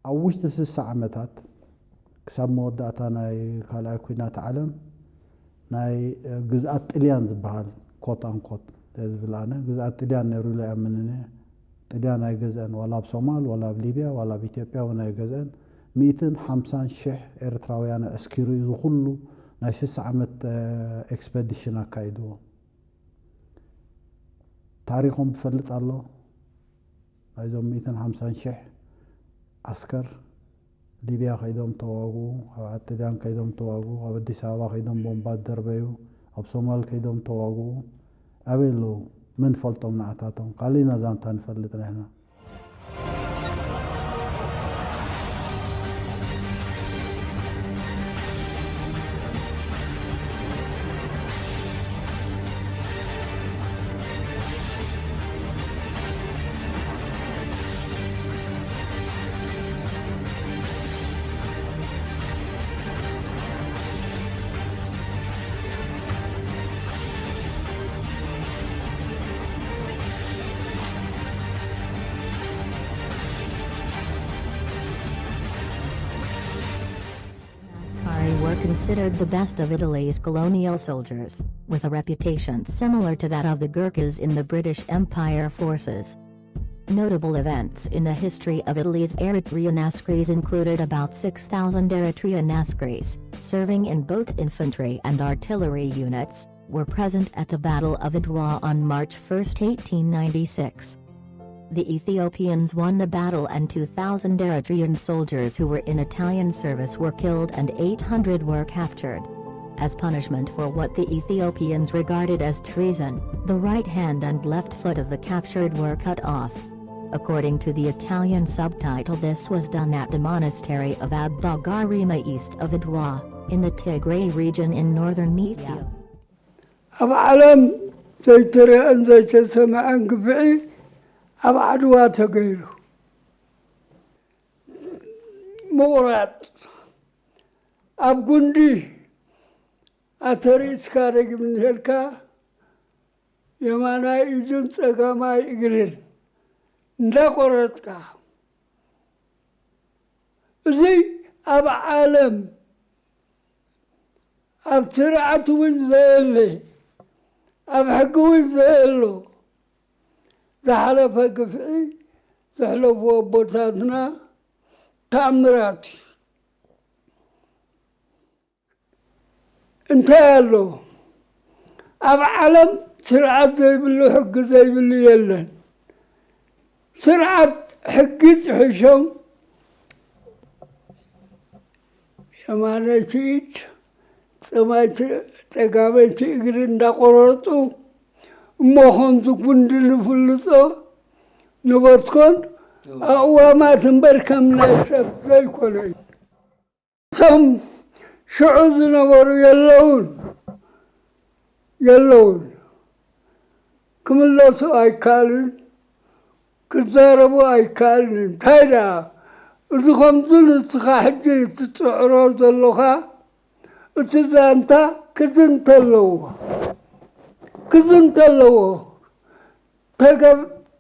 ኣብ ውሽጢ ስሳ ዓመታት ክሳብ መወዳእታ ናይ ካልኣይ ኲናት ዓለም ናይ ግዝኣት ጥልያን ዝበሃል ኮት ኣንኮት ዝብል ኣነ ግዝኣት ጥልያን ነይሩ ኢለ ይኣምንን እየ። ጥልያን ኣይገዝአን፣ ዋላ ኣብ ሶማል ዋላ ኣብ ሊብያ ዋላ ኣብ ኢትዮጵያ እውን ኣይገዝአን። ሚእትን ሓምሳን ሽሕ ኤርትራውያን ኣዕስኪሩ እዩ ዝኹሉ ናይ ስሳ ዓመት ኤክስፐዲሽን ኣካይድዎ። ታሪኾም ዝፈልጥ ኣሎ። ናይዞም ሚእትን ሓምሳን ሽሕ ዓስከር ሊብያ ከይዶም ተዋግኡ፣ ኣብ ዓጥልያን ከይዶም ተዋግኡ፣ ኣብ ኣዲስ ኣበባ ከይዶም ቦምባ ደርበዩ፣ ኣብ ሶማል ከይዶም ተዋግኡ፣ ኣበይ ኣለዉ? መን ፈልጦም ንዓታቶም? ካልእ ኢና ዛንታ ንፈልጥ ንሕና። Ascari were considered the best of Italy's colonial soldiers, with a reputation similar to that of the Gurkhas in the British Empire forces. Notable events in the history of Italy's Eritrean Askaris included about six thousand Eritrean Askaris, serving in both infantry and artillery units, were present at the Battle of Adwa on March first, eighteen ninety-six. The Ethiopians won the battle and two thousand Eritrean soldiers who were in Italian service were killed and eight hundred were captured. As punishment for what the Ethiopians regarded as treason, the right hand and left foot of the captured were cut off. According to the Italian subtitle, this was done at the monastery of Abba Garima east of Adwa, in the Tigray region in northern Ethiopia. ኣብ ዓለም ዘይተረአን ዘይተሰምዐን ግፍዒ ኣብ ዓድዋ ተገይሩ። ምቑራጽ ኣብ ጉንዲ ኣተሪስካ ደጊም እንሄልካ የማናይ ኢዱን ጸጋማይ እግርን እንዳቆረጽካ እዚ ኣብ ዓለም ኣብ ስርዓት እውን ዘየለ ኣብ ሕጊ እውን ዘየሎ ዝሓለፈ ግፍዒ ዘሕለፉ ኣቦታትና ተኣምራት እዩ። እንታይ ኣሎ? ኣብ ዓለም ስርዓት ዘይብሉ ሕጊ ዘይብሉ የለን። ስርዓት ሕጊ ጥሒሾም የማነይቲ ኢድ ጸማይቲ ጸጋመይቲ እግሪ እንዳቆረጹ እሞ ከምዚ ጉንዲ ንፍልጾ ንበትኮን ኣእዋማት እምበር ከም ናይ ሰብ ዘይኮነ እዩ። እቶም ሽዑ ዝነበሩ የለውን የለውን ክምለሱ ኣይከኣልን ክዛረቡ ኣይከኣልን እንታይ ደኣ እዚ ከምዚ ንስኻ ሕጂ ትፅዕሮ ዘለኻ እቲ ዛንታ ክዝንተ ኣለዎ ክዝንተ ኣለዎ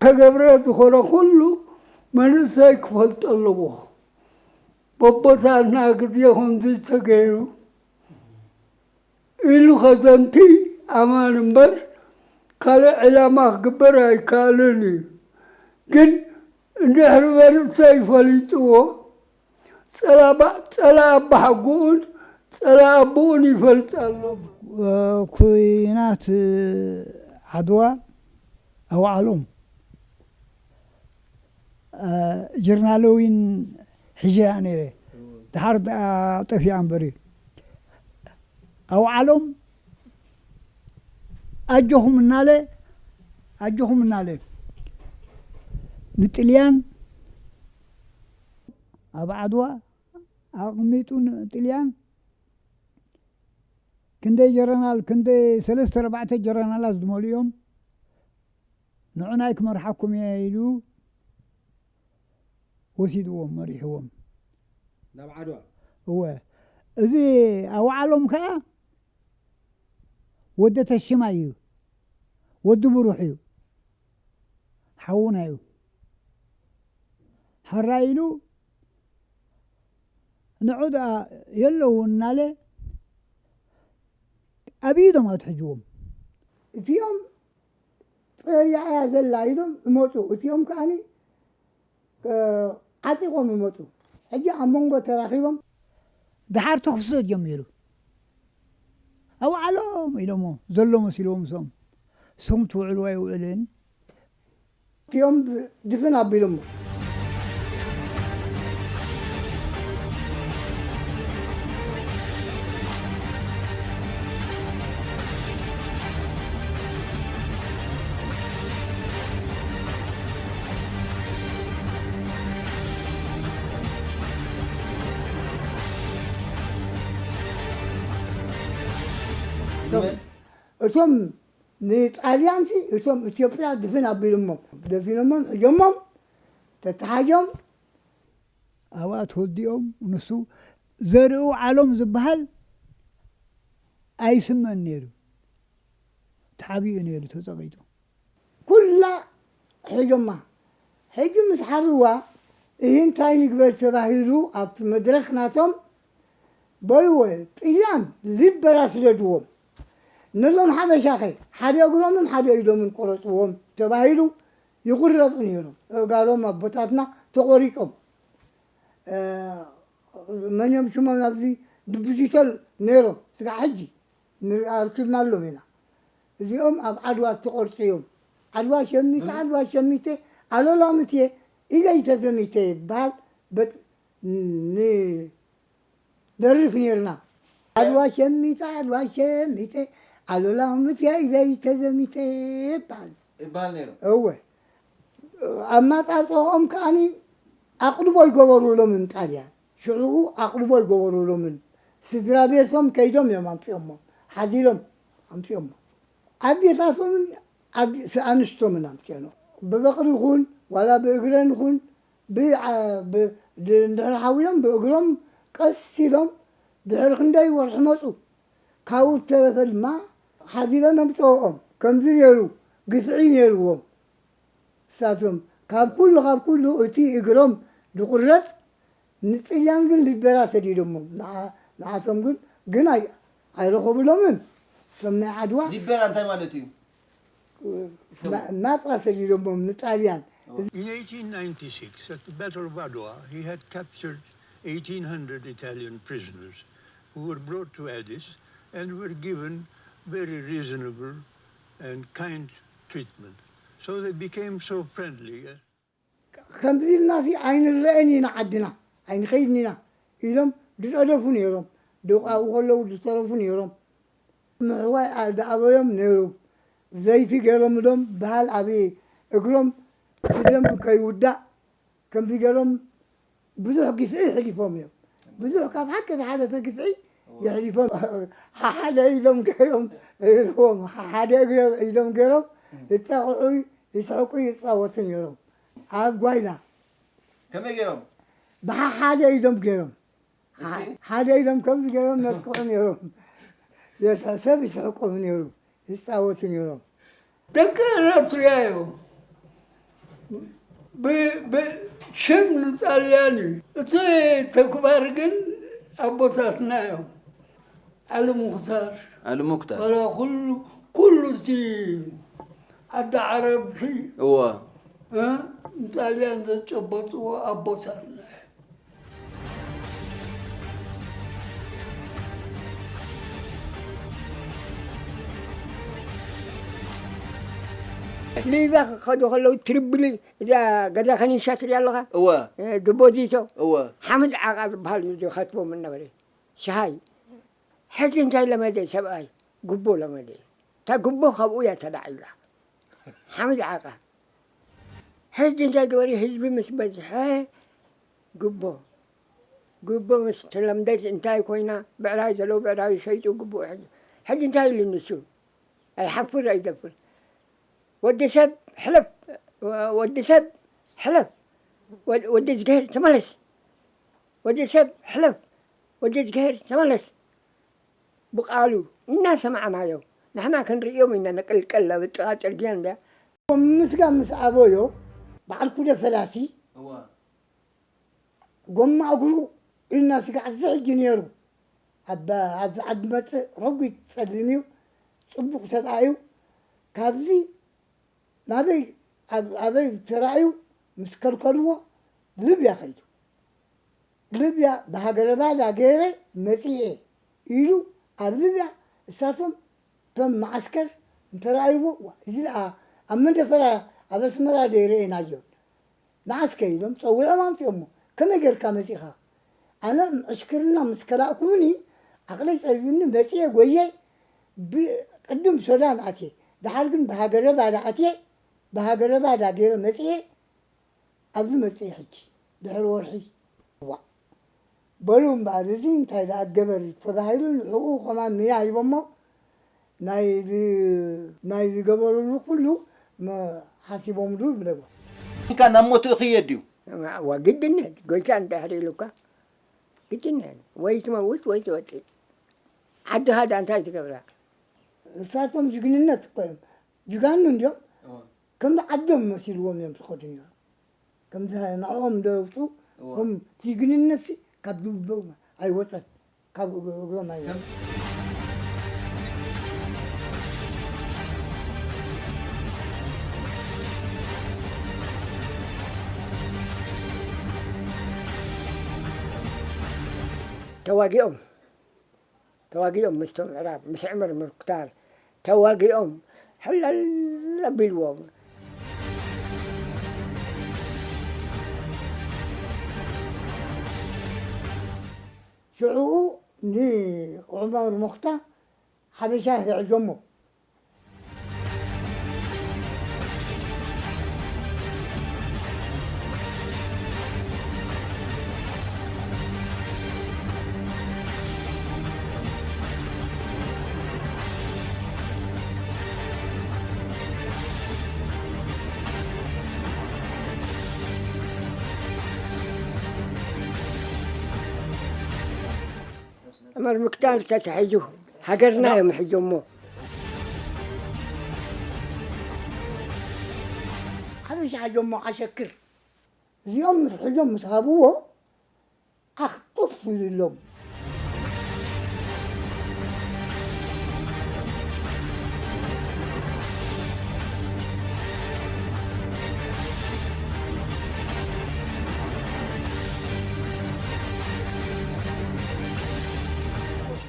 ተገብረ ዝኾነ ኩሉ መንእሰይ ክፈልጦ ኣለዎ በቦታትና ግዜ ከምዚ ተገይሩ ኢሉ ከዘንቲ ኣማን እምበር ካልእ ዕላማ ክግበር ኣይከኣልን እዩ ግን እንድሕሪ መንእሰይ ፈሊጥዎ ጸላእ ኣባሓጎኡን ጸላእ ኣቦኡን ይፈልጥ ኣሎ። ኩናት ዓድዋ ኣውዓሎም ጀርናል እውን ሒዘያ ነይረ ድሓር ጠፊኣ እምበር እዩ ኣውዓሎም ኣጆኹም እናለ ኣጆኹም እናለ ንጥልያን ኣብ ዓድዋ ኣቕሚጡ ንጥልያን ክንደይ ጀረናል ክንደይ ሰለስተ ኣርባዕተ ጀረናላት ዝመልኡ እዮም ንዑናይ ክመርሓኩም እየ ኢሉ ወሲድዎም መሪሕዎም ናብ ዓድዋ እወ እዚ ኣውዓሎም ከዓ ወዲ ተሽማ እዩ ወዲ ብሩሕ እዩ ሓውና እዩ ሓራ ኢሉ ንዑ ደኣ የለውን እናለ ኣብ ኢዶም ኣትሕጅዎም። እቲኦም ጸሪዓ እያ ዘላ ኢሎም እመጹ። እቲኦም ከኣኒ፣ እ፣ ዓጢቖም እመጹ። ሕጂ ኣብ መንጎ ተራኺቦም። ደሓር ተኹሲ ተጀሚሩ። ኣውዓሎም ኢሎሞ፣ ዘሎ መሲልዎም ምስኦም። ንስኹም ትውዕሉ ኣይውዕልን። እቲኦም ድፍን ኣቢሎሞ። እቶም ንጣልያንሲ እቶም ኢትዮጵያ ድፍን ኣቢሎሞም፣ ደፊኖሞም፣ ሒዞሞም፣ ተተሓዞም። ኣብኣ ተወዲኦም፣ ንሱ ዘርኢ ዓሎም ዝበሃል ኣይስመን ነይሩ። ተሓቢኡ ነይሩ፣ ተጸቒጡ። ኩላ ሒዞማ። ሕጂ ምስ ሓዝዋ፣ እሂ እንታይ ንግበር ተባሂሉ ኣብቲ መድረኽ ናቶም በልዎ፣ ጥልያን ሊበራ ስደድዎም። ነዞም ሓበሻኸ ሓደ እግሮምን ሓደ ኢዶምን ቆረጽዎም ተባሂሉ ይቑረጹ ነይሮም። ኣእጋሮም ኣቦታትና ተቖሪጾም። እ፣ መን እዮም ሽሞም ኣብዚ ድብዚተል ነይሮም። ስጋዕ ሕጂ ንርኣ ኣርኪብናሎም ኢና። እዚኦም ኣብ ዓድዋ ዝተቖርጹ እዮም። ዓድዋ ሸሚተ፣ ዓድዋ ሸሚተ፣ ኣሎላ ምትየ፣ ኢደይ ተዘሚተ ይበሃል። በት-፣ ን-፣ ደርፍ ነይርና። ዓድዋ ሸሚተ፣ ዓድዋ ሸሚተ፣ ኣሎላ ምትየ፣ ኢደይ ተዘሚተ ይበሃል። ይበሃል ነይሩ። እወ። ኣማጻጽኦም ከኣኒ ኣቕልቦ ይገበሩሎምን ጣልያን። ሽዑኡ ኣቕልቦ ይገበሩሎምን። ስድራ ቤቶም ከይዶም እዮም ኣምጺኦሞም። ሓዚሎም ኣምጺኦሞም። ኣዴታቶምን ኣድ-፣ ስ-፣ ኣንስቶምን ኣምጺኦኖም። ብበቕሊ ይኹን ዋላ ብእግረን ይኹን ብ-፣ ዓ-፣ ብ-፣ ድ-፣ እንድሕር ሓዊሎም ብእግሮም ቀስ ኢሎም ድሕሪ ክንደይ ወርሒ መጹ። ካብኡ ዝተረፈ ድማ ሓዚሎም ኣምጽኦኦም። ከምዚ ነይሩ፣ ግፍዒ ነይርዎም። ንሳቶም ካብ ኩሉ፣ ካብ ኩሉ እቲ እግሮም ዝቑረጽ ንጥልያን ግን ሊበራ ሰዲዶሞም። ንዓ-፣ ንዓቶም ግን፣ ግን ኣይ-፣ ኣይረኸቡሎምን። እቶም ናይ ዓድዋ ሊበራ እንታይ ማለት እዩ? ና-፣ ናጻ ሰዲዶሞም ንጣልያን። In eighteen ninety-six, at the Battle of Adwa, he had captured eighteen hundred Italian prisoners who were brought to Addis and were given very reasonable and kind treatment. So they became so friendly. ከምዚ ኢልናሲ ኣይንረአን ኢና ዓድና፣ ኣይንኸይድን ኢና ኢሎም ዝጸደፉ ነይሮም። ደቁ ኣብኡ ከለዉ ዝተረፉ ነይሮም። ምሕዋይ ኣ-፣ ዝኣበዮም ነይሩ። ዘይቲ ገይሮምሎም በሃል ኣብ እግሮም እቲ ደም ከይውዳእ ከምዚ ገይሮም ብዙሕ ግፍዒ ሕሊፎም እዮም። ብዙሕ ካብ ሓቂ ዝሓለፈ ግፍዒ የሕሊፎም። ሓሓደ ኢዶም ገይሮም ኢልዎም፣ ሓሓደ እግሮም ኢዶም ገይሮም ይጣቕዑ፣ ይስሕቁ፣ ይጻወቱ ነይሮም። ኣብ ጓይላ ከመይ ገይሮም? ብሓሓደ ኢዶም ገይሮም። እስኪ። ሓደ ኢዶም ከምዚ ገይሮም ነጥቅዑ ነይሮም። የስሕ-፣ ሰብ ይስሕቆም ነይሩ፣ ይጻወቱ ነይሮም። ደቂ ኤረትርያ እዮም። ብ-፣ ብ-፣ ሽም ንጣልያን እዩ። እቲ ተግባር ግን ኣቦታትና እዮም። ዓሊ ሙኽታር፣ ዓሊ ሙኽታር። ዋላ ኩሉ፣ ኩሉ እቲ ዓዲ ዓረብቲ እወ። እ፣ ንጣልያን ዘጨበጥዎ ኣቦታትና እዮም። ሊብያ ክኸዱ ከለዉ ትሪብሊ፣ እዛ ገዛ ከኒሻ ትሪኣ ኣለኻ? እወ። እ፣ ድቦዚቶ። እወ። ሓምድ ዓቓ ዝበሃል እዩ ዝኸትቦም ነበረ። ሸሃይ። ሕጂ እንታይ ለመደ ሰብኣይ? ጉቦ ለመደ። እታ ጉቦ ካብኡ እያ ተላዒላ። ሓምድ ዓቓ። ሕጂ እንታይ ገበሩ? ህዝቢ ምስ በዝሐ ጉቦ፣ ጉቦ ምስ ተለምደት እንታይ ኮይና? ብዕራይ ዘለዉ ብዕራይ ሸይጡ ጉቦ ሕጂ። ሕጂ እንታይ ኢሉ ንሱ? ኣይሓፍር ኣይደፍር። ወዲ ሰብ ሕለፍ፣ ወዲ ሰብ ሕለፍ፣ ወድ-፣ ወዲ እዝግሄር ተመለስ፣ ወዲ ሰብ ሕለፍ፣ ወዲ እዝግሄር ተመለስ። ብቃሉ እናሰማዕናዮ ንሕና ክንርእዮም ኢና። ንቅልቅል ኣብ ጥቓ ጽርግያ እንድያ። ምስጋን ምስ ኣበዮ በዓል ኩደ ፈላሲ እዋ። ጎማ እግሩ ኢልና ስጋዕ እዚ ሕጂ ነይሩ። ኣብ ኣብዚ ዓዲ መጽእ ረጒድ ጸሊም እዩ፣ ጽቡቕ ሰብኣይ እዩ። ካብዚ ናበይ ኣብ ኣበይ ተራእዩ ምስ ከልከልዎ ሊብያ ከይዱ። ሊብያ ብሃገረ ባዳ ገይረ መጺኤ ኢሉ ኣብ ሊብያ እሳቶም እቶም መዓስከር እንተረኣይዎ፣ "ዋ፣ እዚ ደኣ ኣብ መንደፈራ ኣብ ኣስመራ ዶ ይረኤናዮ?" መዓስ ከ ኢሎም ጸዊዖም ኣምጺኦሞ። "ከመይ ጌርካ መጺኻ? ኣነ ዕሽክርና ምስ ከላእኩምኒ ዓቕለይ ጸቢብኒ መጺኤ ጎየ ብ-፣ ቅድም ሶዳን ኣትየ፣ ደሓር ግን ብሃገረ ባዳ ኣትየ፣ ብሃገረ ባዳ ገይረ መጺኤ ኣብዚ መጺኤ ሕጂ ድሕሪ ወርሒ። ዋእ! በሉ እምበኣር፣ እዚ እንታይ ደኣ ገበር ተባሂሉ ንዕኡ ከማን ንያ ሂቦሞ፣ ናይ ዝ-፣ ናይ ዝገበሩሉ ኩሉ መ-፣ ሓሲቦምሉ ይብለዎ። እንካ ናብ ሞቱ ይኽየድ ድዩ? እዋ፣ ግድነት፣ ጎይታ እንድሕር ኢሉካ፣ ግድነት፣ ወይ ትመውት ወይ ትወጽእ። ዓድኻ ደኣ እንታይ ትገብራ? እሳቶም ጅግንነት እኮ እዮም። ጅጋኑ እንድዮም። እዋ። ከምዚ ዓዶም መሲልዎም እዮም ዝኸዱ ነይሮም። ከምዚ ንዕኦም ደውጹ፣ እዋ። ከም ጅግንነትሲ ካብ ልቦም ኣይወጸን፣ ካብ እግሮም ኣይወጸን። ከም ተዋጊኦም፣ ተዋጊኦም ምስቶም ምዕራብ፣ ምስ ዑመር ሙክታር ተዋጊኦም ሕለል ኣቢልዎም። ሽዑኡ ንዑመር ሙኽታር ሓበሻ ይሕዞሞ። ዑመር ሙክታር ተታሒዙ፣ ሃገርና እዮም ሒዞሞ። ሓበሻ ሒዞሞ ዓሸክር። እዚኦም ምስ ሒዞም ምስ ሃብዎ፣ ኣኽጡፍ ኢሉሎም።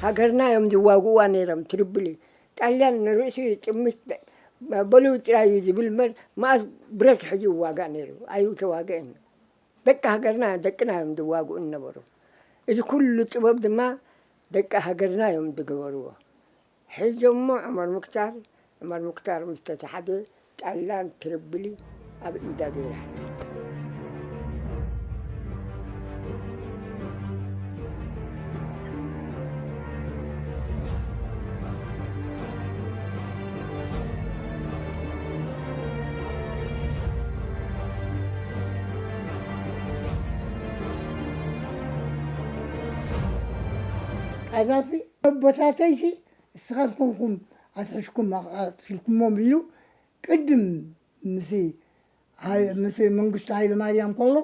ሃገርና እዮም ዝዋግኡዋ ነይሮም፣ ትሪብሊ። ጣልያን ንርእሱ ይጥምት፣ በሉ ጥራይ እዩ ዝብል እምበር፣ መኣስ ብረት ሒዙ ይዋጋእ ነይሩ? ኣይተዋግአን። ደቂ ሃገርና፣ ደቅና እዮም ዝዋግኡ ዝነበሩ። እዚ ኩሉ ጥበብ ድማ ደቂ ሃገርና እዮም ዝገበርዎ። ሒዞሞ ዑመር ሙክታር፣ ዑመር ሙክታር ምስ ተታሕዘ፣ ጣልያን ትሪብሊ ኣብ ኢዳ ገይራ። ቀዛፊ ኣቦታተይሲ እስኻትኩም ኢኹም ኣትሒዝኩም፣ ኣትሒዝኩሞም ኢሉ ቅድም ምስ ሃይ-፣ ምስ መንግስቱ ሃይለማርያም ከሎ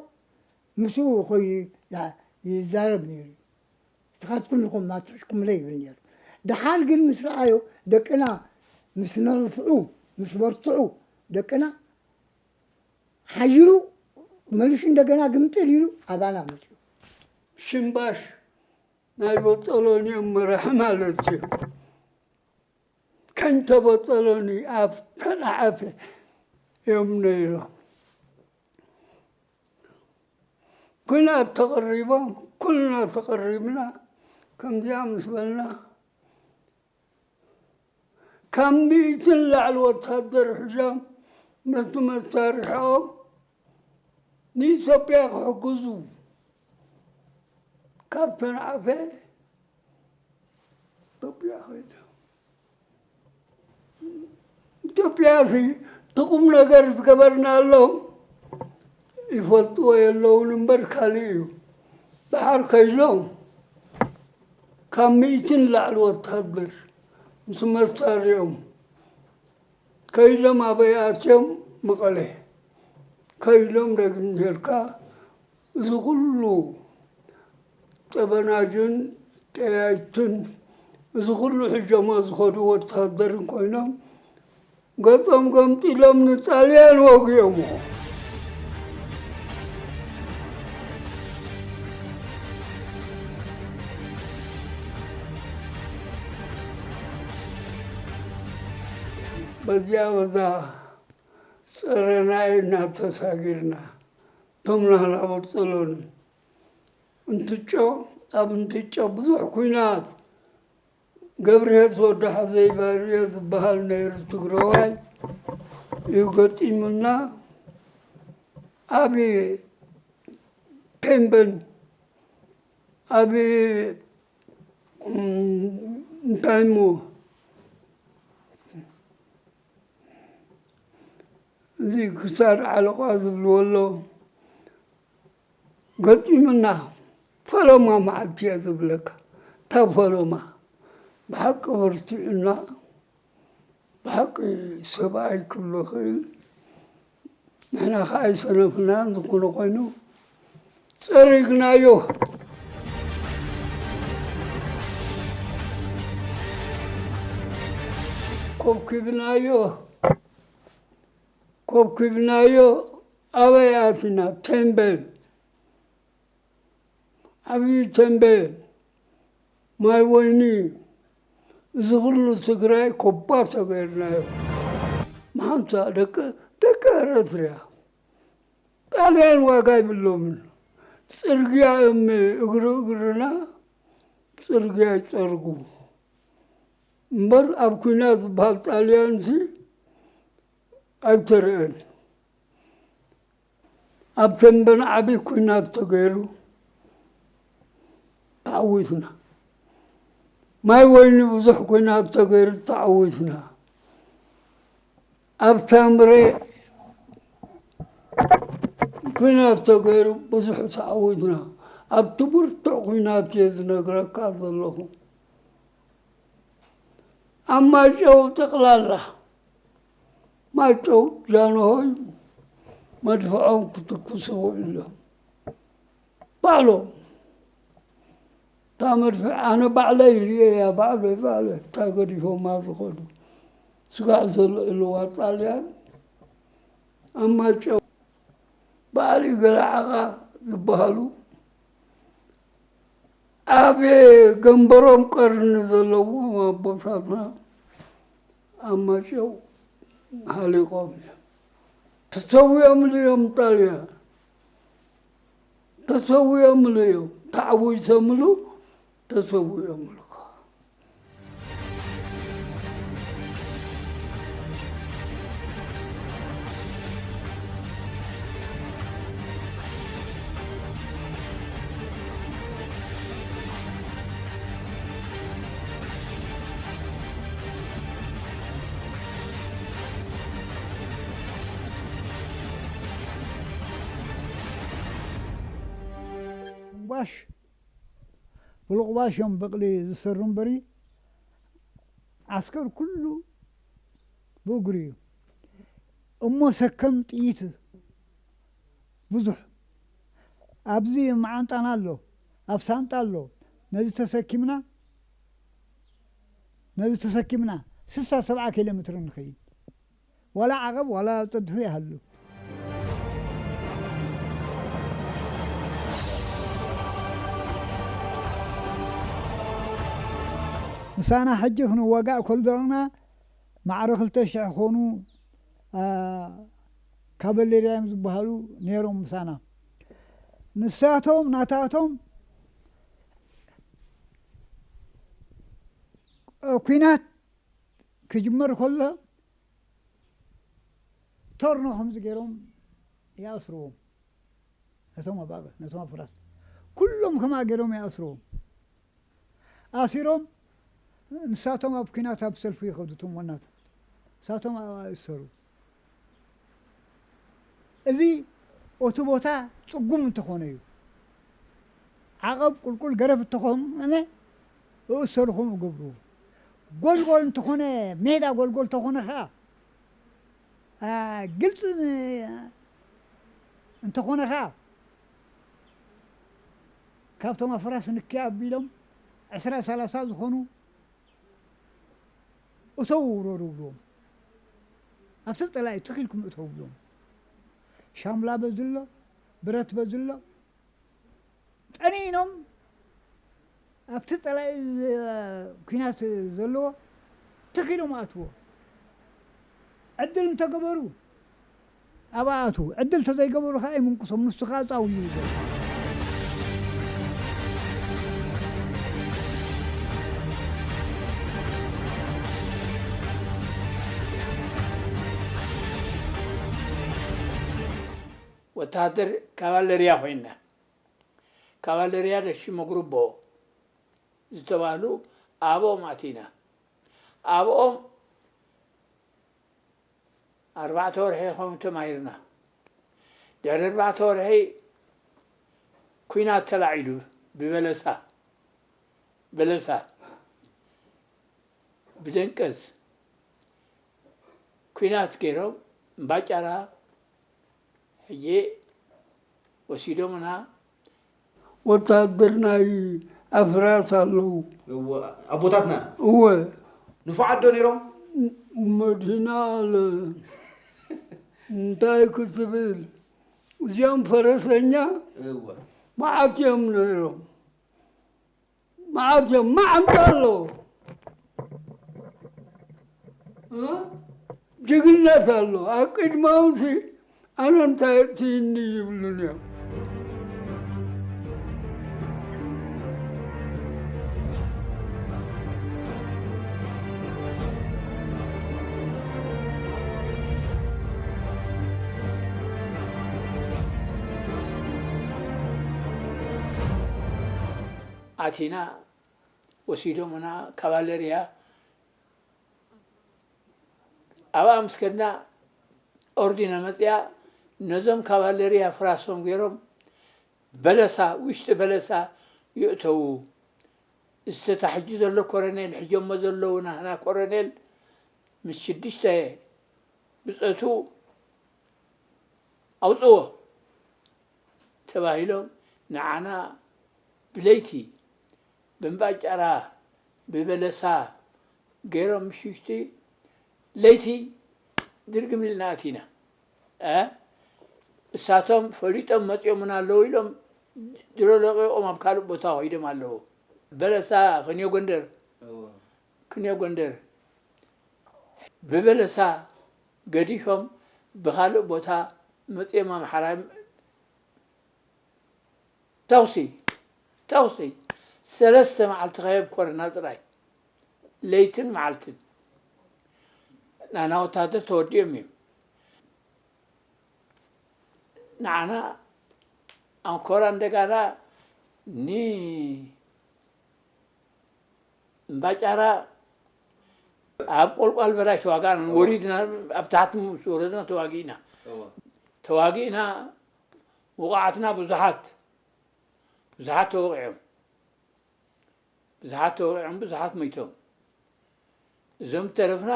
ምስኡ ኮይኑ ያ-፣ ይዛረብ ነይሩ። ንስኻትኩም ኢኹም ኣትሒዝኩምለይ ይብል ነይሩ። ደሓር ግን ምስ ረኣዮ ደቅና ምስ ነርፍዑ፣ ምስ በርትዑ ደቅና ሓይሉ መሊሱ እንደገና ግምጥል ኢሉ ኣባና መፅኡ። ሽምባሽ ናይ በጠሎኒ እዮም መራሒ ማለት እዩ። ከንተ በጠሎኒ ኣብ ተናዓፈ እዮም ነይሮም። ኩናት ተቐሪቦም፣ ኩልና ተቐሪብና፣ ከምዚኣ ምስ በልና፣ ካብ ሚእቲ ንላዕሊ ወታደር ሒዞም፣ ነቲ መሳርሕኦም ንኢትዮጵያ ክሕግዙ ካብ ተናዕፈ፣ ኢትዮጵያ ኸይዶም። ኢትዮጵያ ሲ እቲ ቁም ነገር ዝገበርናሎም ይፈልጥዎ የለውን እምበር ካልእ እዩ። ደሓር ከይዶም ካብ ሚእቲ ንላዕሊ ወታደር ምስ መሳርያኦም ከይዶም ኣበይ ኣትዮም? መቐለ። ከይዶም ደግም ጌርካ እዚ ኩሉ ጠበናጅን ጠያይትን፣ እዚ ኩሉ ሒዞሞ ዝኸዱ ወታደርን ኮይኖም፣ ገጾም ገምጢሎም ንጣልያን ወጊኦሞ። በዚኣ በዛ ጸረናይ እናተሳጊርና፣ እቶም ናህና በጸሎኒ እንትጮ፣ ኣብ እንትጮ ብዙሕ ኲናት፣ ገብርሄት ወዲ ሓዘይ ባርዮ ዝበሃል ነይሩ ትግራዋይ እዩ ገጢሙና። ኣብ ቴምበን፣ ኣብ፣ እም፣ እንታይ እሞ፣ እዚ ክሳድ ዓለቋ ዝብልዎ ኣሎ፣ ገጢሙና። ፈለማ መዓልቲ እየ ዝብለካ፣ እታ ፈለማ። ብሓቂ በርቲዑና፣ ብሓቂ ሰብኣይ ክብሎ ክእል። ንሕና ከኣ ኣይሰነፍናን፣ ዝኾነ ኮይኑ ጸሪግናዮ። ኮብኪብናዮ፣ ኮብኪብናዮ። ኣበይ ኣቲና? ቴምቤን። ዓብዪ ተምቤን፣ ማይ ወይኒ፣ እዚ ኩሉ ትግራይ ኮባ ተገይርናዮ። መሓንሳ ደቂ፣ ደቂ ኤረትርያ፣ ጣልያን ዋጋ ይብሎምን። ጽርግያ እዮም እግሪ እግርና ጽርግያ ይጸርጉ። እምበር ኣብ ኲናት ዝበሃል ጣልያን ሲ ኣይተርአን። ኣብ ተምቤን ዓቢ ኲናት ተገይሩ ተዓዊትና። ማይ ወይኒ ብዙሕ ኲናት ተገይሩ ተዓዊትና። ኣብ ሳምረ ኲናት ተገይሩ ብዙሕ ተዓዊትና። ኣብቲ ብርቱዕ ኲናት እየ ዝነግረካ ዘለኹ። ኣብ ማይጨው ጠቕላላ፣ ማይጨው ጃንሆይ መድፍዖም ክትኩሱ ውዒሎም። ባዕሎም። እታ መድፍዕ ኣነ ባዕለይ ርእየያ፣ ባዕለይ፣ ባዕለይ፣ እታ ገዲፎማ ዝኸዱ። ስጋዕ ዘልዕልዋ ጣልያን ኣብ ማይጨው በዓል ገለዓቓ ዝበሃሉ ኣብ ገንበሮም ቀርኒ ዘለዎም ኣቦታትና ኣብ ማይጨው ሃሊቖም እዮም። ተሰዊኦምሉ እዮም ጣልያን። ተሰዊኦምሉ እዮም። ተዓዊሶምሉ፣ ተሰዊኦምሉ። ሽምባሽ፣ ብሉቕባሽ እዮም በቕሊ ዝሰሩ እምበሪ፣ ዓስከር ኩሉ ብእግሩ እዩ። እሞ ሰከም ጥይት ብዙሕ ኣብዚ መዓንጣና ኣሎ፣ ኣብ ሳንጣ ኣሎ። ነዚ ተሰኪምና፣ ነዚ ተሰኪምና ስሳ ሰብዓ ኪሎ ሜትር ንኸይድ። ዋላ ዓቐብ ዋላ ጸድፊ ይሃሉ። ምሳና ሕጂ ክንዋጋእ ከለና ማዕረ ክልተ ሽሕ ክኾኑ፣ አ፣ ካበሌርያ እዮም ዝበሃሉ ነይሮም ምሳና። ንሳቶም ናታቶም፣ እ፣ ኲናት ክጅመር ከሎ ቶርኖ ከምዚ ገይሮም ይኣስርዎም። ነቶም ኣባገ፣ ነቶም ኣፍራስ፣ ኩሎም ከምኣ ገይሮም ይኣስርዎም። ኣሲሮም፣ ንሳቶም ኣብ ኲናት ኣብ ሰልፊ ይኸዱ፣ እቶም ዋናታት። ንሳቶም ኣብኣ ይእሰሩ። እዚ፣ እቲ ቦታ ጽጉም እንተኾነ እዩ። ዓቐብ፣ ቁልቁል፣ ገረብ እንተኾነ፣ እእሰሩ ከምኡ ይገብርዎ። ጎልጎል እንተኾነ፣ ሜዳ ጎልጎል እንተኾነ ኸኣ፣ ኣ፣ ግልጺ ን-፣ እንተኾነ ኸኣ፣ ካብቶም ኣፍራስ ንኪ ኣቢሎም ዕስራ ሰላሳ ዝኾኑ እተው ውረዱ ብልዎም። ኣብቲ ጸላኢ ትኽ ኢልኩም እተው ብልዎም። ሻምላ በዚ ኣሎ፣ ብረት በዚ ኣሎ። ጠኒኖም ኣብቲ ጸላኢ ዝ-፣ ኲናት ዘለዎ ትኽ ኢሎም ኣትዎ። ዕድል እንተገበሩ ኣብኣ ኣትዉ። ዕድል ተዘይገበሩ ከኣ ይምንቅሶም፣ ንሱ ከኣ ጻው ይብል ዘሎ። ወተሃደር ካቫለርያ ኮይና፣ ካቫለርያ ደሽሞ ግሩቦ ዝተባህሉ ኣብኦም ኣቲና። ኣብኦም ኣርባዕተ ወርሒ ኸም ተማሂርና። ድሕሪ ኣርባዕተ ወርሒ ኲናት ተላዒሉ ብበለሳ፣ በለሳ፣ ብደንቀዝ ኲናት ገይሮም እምባጫራ ሕጂ ወሲዶምና። ወታደር ናይ ኣፍራስ ኣለዉ። እወ፣ ኣቦታትና? እወ። ንፉዓት ዶ ነይሮም? መድህና ኣለ። እንታይ ክትብል? እዚኦም ፈረሰኛ እወ። መዓት እዮም ነይሮም። መዓት እዮም። መዓንጣ ኣሎ። እ? ጅግነት ኣሎ። ኣብ ቅድሚኦምሲ ኣነ እንታይ እትይኒ ይብሉን እዮም። ኣቲና ወሲዶምና ካቫለርያ ኣብኣ ምስ ከድና ኦርዲና መጽያ ነዞም ካቫለርያ ፍራሶም ገይሮም በለሳ፣ ውሽጢ በለሳ ይእተዉ። ዝተታሕጂ ዘሎ ኮረኔል፣ ሕጆሞ ዘለዉ ናህና ኮረኔል ምስ ሽዱሽተ ብጸቱ ኣውጽዎ ተባሂሎም ንዓና ብለይቲ ብእምባጫራ ብበለሳ ገይሮም ምሽቲ ለይቲ ድርግም ኢልና ኣቲና። እ? እሳቶም ፈሊጦም መጺኦምና ኣለዉ ኢሎም ድሮ ለቂቖም ኣብ ካልእ ቦታ ከይዶም ኣለዉ። በለሳ ክንዮ ጎንደር፣ እዎ። ክንዮ ጎንደር ብበለሳ ገዲፎም ብኻልእ ቦታ መጺኦም ኣምሓራ ተኹሲ፣ ተኹሲ። ሰለስተ መዓልቲ ከየብኮረና ጥራይ። ለይትን መዓልትን። ናና ወታደር ተወዲኦም እዮም። ንዓና ኣንኮራ እንደጋና ኒ እምባጫራ ኣብ ቆልቋል በላይ ተዋጋእና፣ እዎ። ወሪድና ኣብ ታሕቲ ምስ ወረድና ተዋጊእና። እዎ። ተዋጊእና፣ ውቑዓትና ብዙሓት፣ ብዙሓት ተወቒዖም። ብዙሓት ተወቒዖም፣ ብዙሓት ሞይቶም። እዞም ተረፍና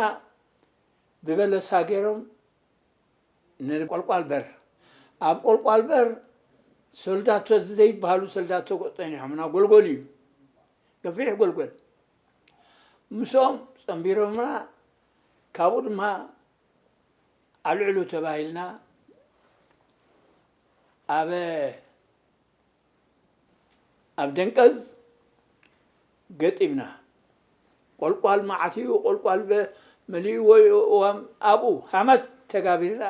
ብበለሳ ገይሮም ንቆልቋል በር። ኣብ ቆልቋል በር ሰልዳቶ ዘይበሃሉ ሰልዳቶ ጸኒሖምና፣ ጎልጎል እዩ። ገፊሕ ጎልጎል። ምስኦም ጸንቢሮምና፣ ካብኡ ድማ ኣልዕሉ ተባሂልና ኣብ፣ ኣብ ደንቀዝ ገጢምና። ቆልቋል መዓት እዩ፣ ቆልቋል በ-፣ መሊእዎ እዩ እዋም ኣብኡ ሃመት ተጋቢርና።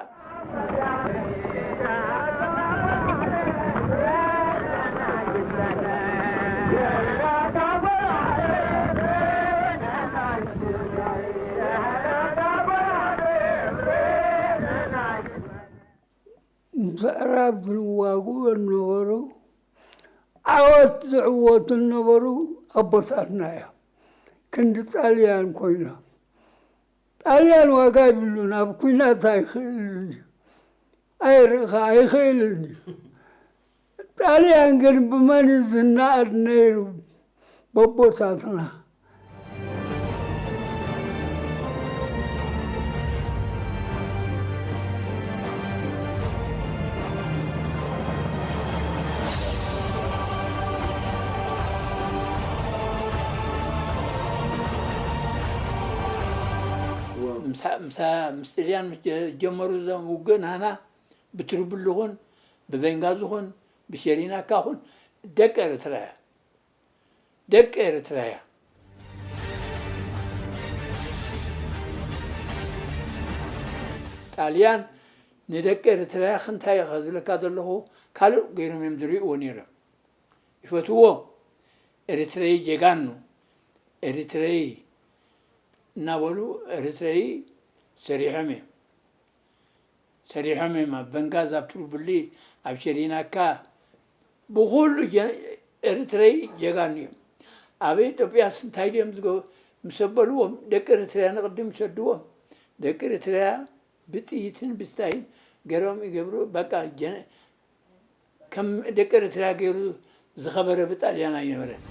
ምዕራብ ዝዋግኡ ነበሩ። ዓወት ዝዕወቱ ነበሩ ኣቦታትና እዮም። ክንዲ ጣልያን ኮይኖም። ጣልያን ዋጋ ይብሉን፣ ኣብ ኲናት ኣይኽእልን እዩ። ኣይርእኻ ኣይኽእልን እዩ። ጣልያን ግን ብመን እዩ ዝነኣድ ነይሩ? በቦታትና። ምስ ጥልያን ምስ ጀመሩ እዞም ውግእ ናህና ብትርብሉ ኹን ብቤንጋዚ ኹን ብሸሪናካ ኹን ደቂ ኤርትራ እያ። ደቂ ኤርትራ እያ። ጣልያን ንደቂ ኤርትራ ክንታይ ኢኻ ዝብለካ ዘለኹ ካልእ ገይሮም እዮም ዝርእይዎ ነይሮም። ይፈትዎ። ኤርትረይ ጀጋኑ ኤርትረይ እናበሉ ኤርትረይ ሰሪሖም እዮም። ሰሪሖም እዮም ኣብ በንጋዝ ኣብ ትርብሊ ኣብ ሸሪናካ ብኩሉ ኤርትረይ ጀጋኑ እዮም። ኣብ ኢትዮጵያ እንታይ ድዮም ምስ ኣበልዎም ደቂ ኤርትርያ ንቅድም ይሰድዎም። ደቂ ኤርትርያ ብጥይትን ብስታይን ገሮም ይገብሩ። በቃ ከም ደቂ ኤርትርያ ገይሩ ዝኸበረ ብጣልያን ኣይነበረን።